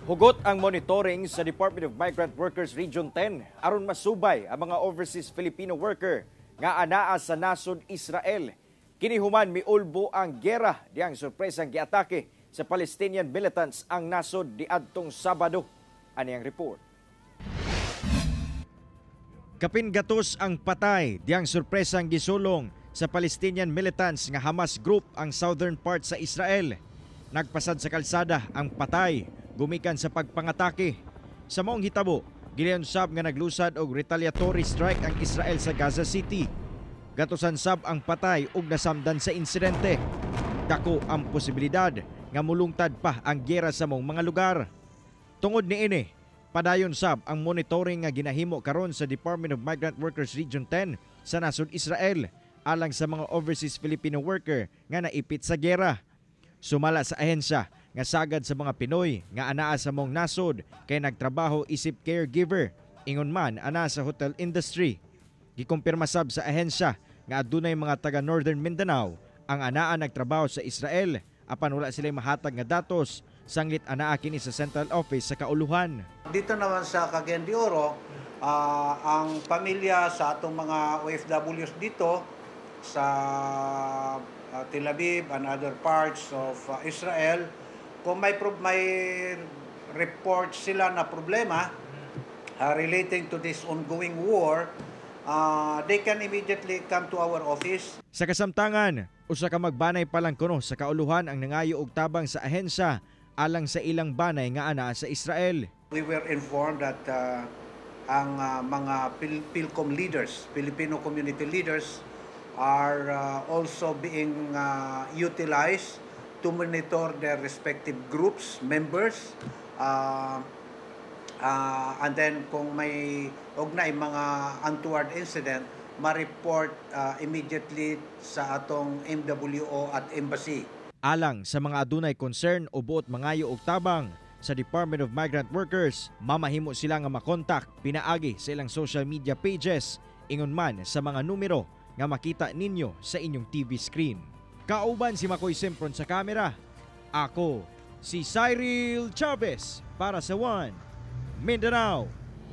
Hugot ang monitoring sa Department of Migrant Workers Region 10 aron masubay ang mga overseas Filipino worker nga anaa sa nasod Israel. Kini human miulbo ang gera diyang sorpresang giatake sa Palestinian militants ang nasod diadtong Sabado. Ani ang report. Kapin gatos ang patay diyang sorpresang gisulong sa Palestinian militants nga Hamas group ang southern part sa Israel. Nagpasad sa kalsada ang patay gumikan sa pagpangatake. Sa maong hitabo, gilayon sab nga naglusad og retaliatory strike ang Israel sa Gaza City. Gatusan sab ang patay ug nasamdan sa insidente. Dako ang posibilidad nga mulungtad pa ang giyera sa maong mga lugar. Tungod niini, padayon sab ang monitoring nga ginahimo karon sa Department of Migrant Workers Region 10 sa nasod Israel alang sa mga overseas Filipino worker nga naipit sa giyera. Sumala sa ahensya nga sagad sa mga Pinoy nga anaa sa maong nasod kay nagtrabaho isip caregiver, ingon man ana sa hotel industry. Gikumpirma sab sa ahensya nga adunay mga taga Northern Mindanao ang anaa nagtrabaho sa Israel, apan wala sila mahatag nga datos sanglit anaa kini sa central office sa kauluhan. Dito naman sa Cagayan de Oro, ang pamilya sa atong mga OFWs dito sa Tel Aviv and other parts of Israel, kung may report sila na problema relating to this ongoing war, they can immediately come to our office. Sa kasamtangan, usa ka magbanay pa lang kuno sa kauluhan ang nangayo og tabang sa ahensya alang sa ilang banay nga anaa sa Israel. We were informed that ang mga PhilCom leaders, Filipino community leaders, are also being utilized to monitor their respective groups, members, and then kung may ugnay mga untoward incident, ma-report immediately sa atong MWO at embassy. Alang sa mga adunay concern o buot mangayo og tabang sa Department of Migrant Workers, mamahimo sila nga makontak pinaagi sa ilang social media pages, ingon man sa mga numero nga makita ninyo sa inyong TV screen. Kauban si Makoy Sempron sa kamera. Ako si Cyril Chavez para sa One Mindanao.